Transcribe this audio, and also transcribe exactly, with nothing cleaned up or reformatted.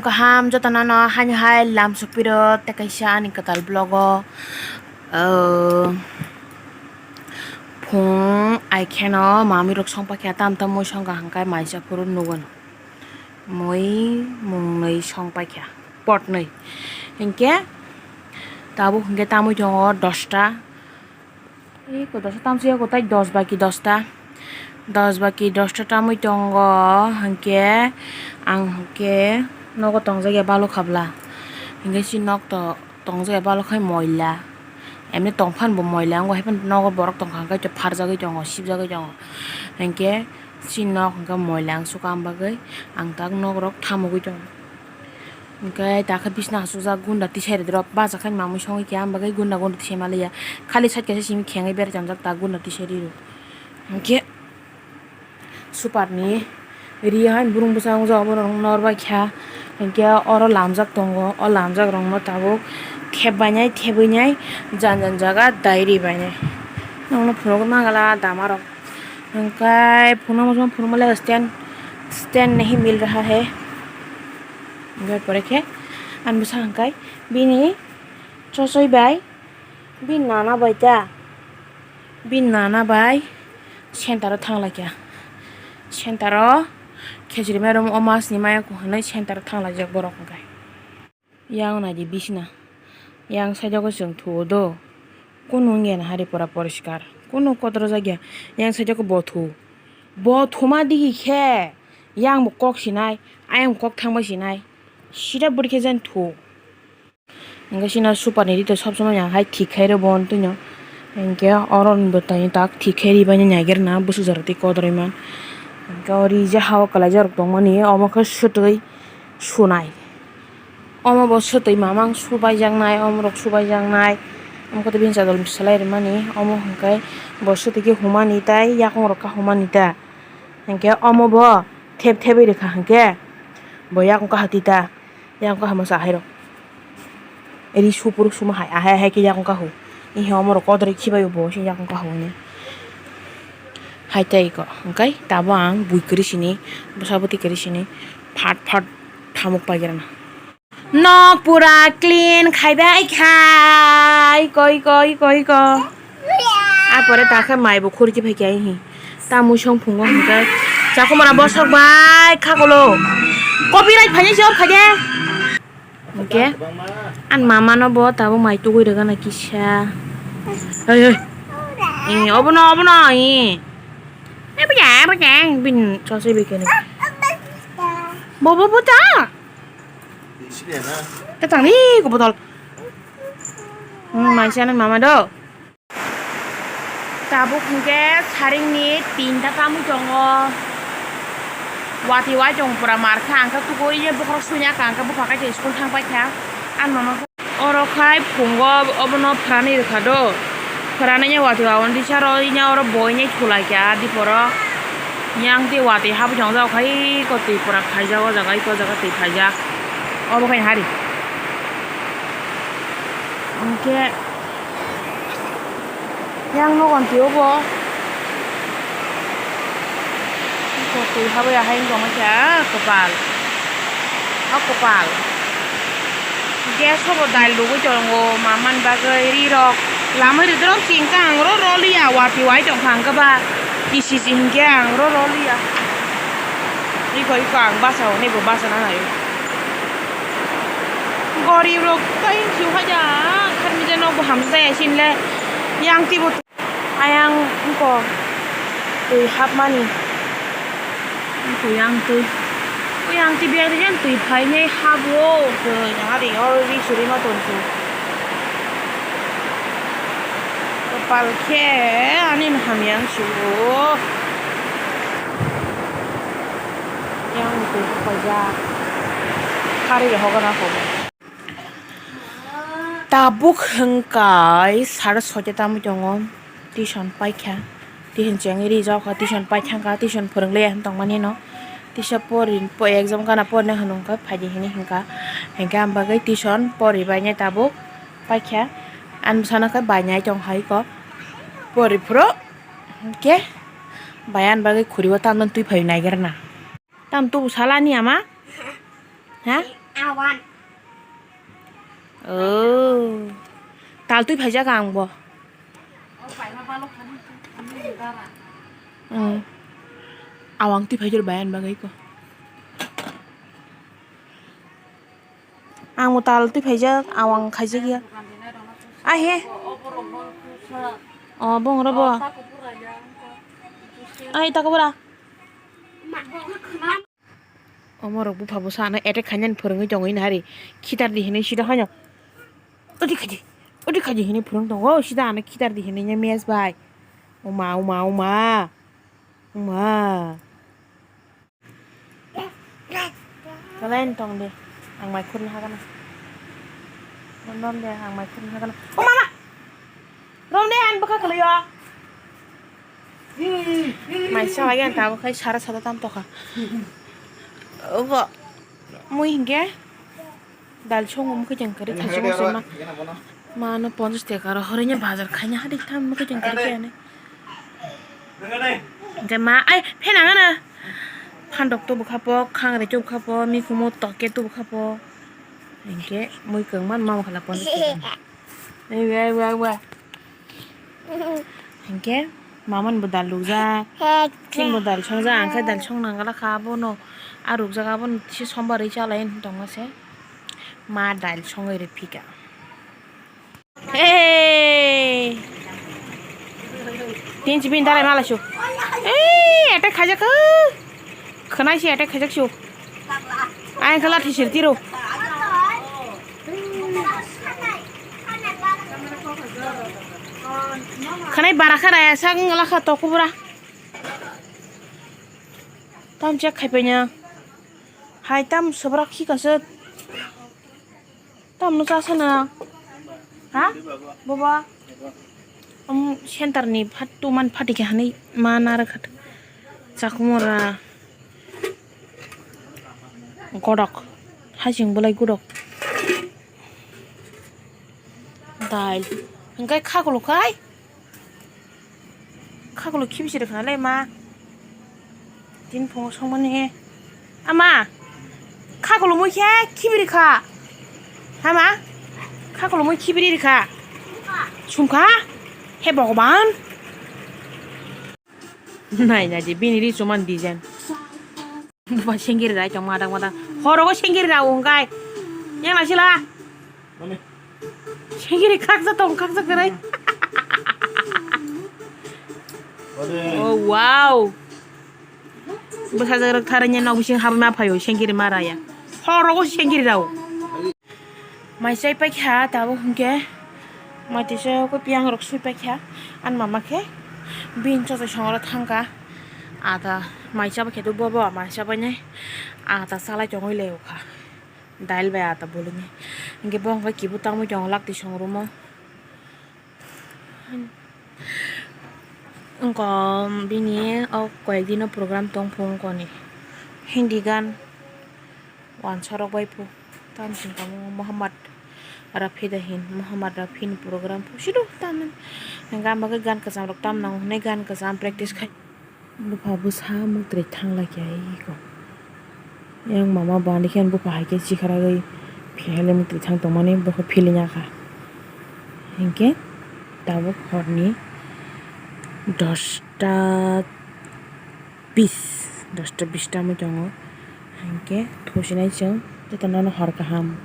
Kaham jotono no hani hai lam sopiro tei kaisa ani kwtal vlog o, ah, phung ai kheno mami rok song paikha tam tam mui song kaham kai maisa phuru nugo no mui mung nui song paikha pot nui hinkhe tabuk hinkhe tamui tongo dosta. Eko dosta tamsiyako tai dos baki dosta. Dos baki dosta tamwi tongo, hinkhe ang hinkhe nogo tongjakya balokha bwla. Hinkhe si nok to tongjakya balokha moila. Emni tongphano bo moila, wngbo haiphano nogo borok tongkha hinkhe pharjagwi tongo, sibjagwi tongo. Hinkhe si nok hinkhe moila wngsuka, ang bagwi ang tak nokrok thamogwi tongo. Hinkhe dakhe bisna asukjak gunda tisari rok bachakhai mamwi songwi khe, ang bagwi gunda gunda tisai manliya. Khali side kaisa simi khengwi berai tongjak ta gunda tisari rok. Hinkhe super ni ri hai burung bwsa wngjak, obo norok norbai kha. Hinkhe oro lamjak tongo, o lamjak rokno tabuk thep bainai thebwi nai jan jan jaga dai ri bainai. Nokno phunukgwi mangala dama rok. Hinkhe phunukma phunukma le stand, stand nahi mil raha hai. Hinkhe pore khe ani bwsa hinkhe bini chosoi bai bini nana bai ta, bini nana bai center o thanglaikha. Center o khejri mairum o masni maya hinwi center o thanglaijak borok hinkhe. Yang naidi bisna. Yang side o chwng thuo do. Kunu wngya na hari pura poriskar. Kunu kotor jakya. Yang side o bo thu. Bo thuma digi khe. Yang bo kok sinai. Ayang bo kok thangbai sinai. Sida bwrwi khe jan thu. Hingke sina super ni ri to sob somoi yang hai thik khai rw bo twi no. Hingke oro ni bwtai tak thik khai ribai nai naiger na bwswk jora tei kodroi man. Hingke o ri je ha o kwlaijak rok tongmani omo khe swtwi sunai. Omo bo swtwi mamang subaijaknai, omorok subaijaknai. Omo khe tei bini chadol selai rwmani. Omo hwnkhe bo swtwi khe humani tei yakung rok khe humani ta. Hwnkhe omo bo thep thebwi rwkha hwnkhe bo yakung kaha twi ta. Yakung kaha masa ahairok. Ri supuruk suma hai, ahai ahai khe yakung kahu. Ihe omorok kodroi khibaio bo se yakung kahu hinwi. Hai tei ko, hwnkhe tabuk ang bui kwrwi sini, bwsa bwtwi kwrwi sini, phat phat thamuk paigrana. Nok pura clean khaibai khai, koi, koi, koi, ko. Ah, pore ta khe mai bo khurki phai khe, hi. Ta mui song phungo hwnkhe. Chakhumara bosok bai khakolo. Copyright phainai se or khaide. Hwnkhe. An mama no bo tabuk mai tugui rwgana kisa. Oi, oi. Eh, obono, obono, eh. Eh, bwja, bwja, bin chosoi bikini. Bo, bo, bo ta. Tatangni ko botol. Hmm, maisa nang mama do. Tabuk hwnkhe saringni tinta tamwi tongo. Watwi wai tong pura mar kha, ang khe tugo ye bokhorok suina ka, ang khe bupha kaisa school thang pai kha. Ang mama khe oro khai phungo obono phrani rwkha do. Phrani ya watwi wai tisa ro ya oro boina thulai kha diporo. Yang tei watwi habwi tong jak khai ko twi pura phaijak o jaga, iko jaga twi phaijak. Obo khai hari. Hwnkhe yang nogon twi obo. Twi habwi ahai wng tongma khe ah, kwpal. O kwpal. Gas obo dal rwgwi tongo, mamani bagwi ri rok. Lamai rwdorok si hwnkhe ang oro roliya, watwi wai tongkha hwnkhe ba. Kisi si hwnkhe ang oro roliya. Iko iko ang basa hwnwi bo basa nanai. Gorib rok tai hinsuk haja, kharmija nok bo hamjak ya sini le. Yang twi bo ayang wngkha twi hapmani. Twi yang twi, twi yang twi biyang twi yang twi phainai habo twi ari oro ri suri ma tongsu. Kopal khe ani hamya wngsu. Yang twi paijak. Khari hogana hobo. Tabuk hwnkhe sare soita tamwi tongo, tuition paikha, tuition chengwi rijak kha, tuition paithangkha, tuition phwrwngli tongmani no, tisa pori exam gana porina hwnwi hwnkhe phaidi hinwi hwnkha, hinkhe ang bagwi tuition poribainai tabuk paikha, ani bwsano khe bainai tongkha iko pori phuru, hinkhe bai ani bagwi khuribo tamno twi phaiwi naigerna. Tam tubu salani ama? Ha? Oh. Tal twi phaijak ang bo. Hmm. Awang twi phaijak bai ani bagwi ko. Ang bo tal twi phaijak, awang khaijak ya. Ai he. Oh, bong ro bo. Ai, tako bora. Omo rok bupha bwsa ano attack khainani phwrwngwi tongwi nahari. Khitar di hinwi sida haino. Odi khaidi, odi khaidi hinwi phwrwng tongo, sida ano khitar di hinwi nya match bai. Oma, oma, oma. Oma. Kalain tong de. Ang mai khurna hagana. Nom de, ang mai khurna hagana. O mama! Romde, ang bwkha kwlwi o. Mai sa lagi ang tabuk khai sara sada tam tokha. Obo mui hinkhe dal song mui khe jeng kari thajak se ma. Ma no ponchas taka ro horoi nya bazar khai nya hadi tham mui khe jeng kari khe ani. Hinkhe ma ai phen ang ano phandok tu bwkha po, khang re tu bwkha po, mikhumu toke tu bwkha po. Hinkhe mui kwng man ma bwkha la ponchas taka. Ai wa wa wa. Hinkhe mamani bo dal rukjak, chini bo dal songjak, ang khe dal song nang glak kha, abono a rukjak, abono se sombar ri cha lai tongma se ma dal songwi rw phika. Hey! Tin chibin dalai ma lai su. Hey, attack khaijak kha. Khwnai se attack khaijak su. Ayang khe lathi sir tiro. Khwnai bara kha raya sak wng la kha to kubura. Tam chek khai paina. Hai tam sobrak khi kasa. Tam no chasa na. Ha? Boba. Um, center ni phat tu man phati khe hanai ma nara khat. Chakhumora. Godok. Haching bolai godok. Dal. Hingkai khakulo khai. Khakulo khibisi rwkha le ma. Tin phungo songmani. Ama. Khakulo mui khe khibiri kha. Hama. Khakulo mui khibiri rwkha. Sumkha. He Bhagwan. Nai nai di bini ri chuman design. Bupa sengiri rai tong madak madak. Horogo sengiri rao hingkai. Yang nasila. Sengiri khaksa tong khaksa kerai. Oh wow. Bwsajak rok tharanya nok bising habwi ma phaio sengiri ma raya. Horogo sengiri rao. Mai chai paikha tabuk hinkhe mai tisa khe piyang rok sui paikha ani mama khe bini chosoi songro thangkha ata mai chaba khe bobo mai chabainai ata chalai tongwi lai kha dail bai ata bolongni hinkhe bo hinkhe kibu tangwi tongo laktwi songrumo. Wngkha bini o koyek dino program tong phung koni Hindi gan wansa rok bai phu tam sing tamo Muhammad Rafi da hin Muhammad Rafi ni program phu sido tam hingke ama khe gan kwcham rok tam nango hinui gan kwcham practice khai. Bupha bwsa mwtwrwi thang lai kha eko. Yang mama bani khe bupha hai khe chikharagwi phiyale mwtwrwi thang tongmani bokhe feeling ya kha. Hinkhe tabuk horni dosta bis, dosta bis ta wngwi tongo. Hinkhe thusinai chwng jotono hor kaham.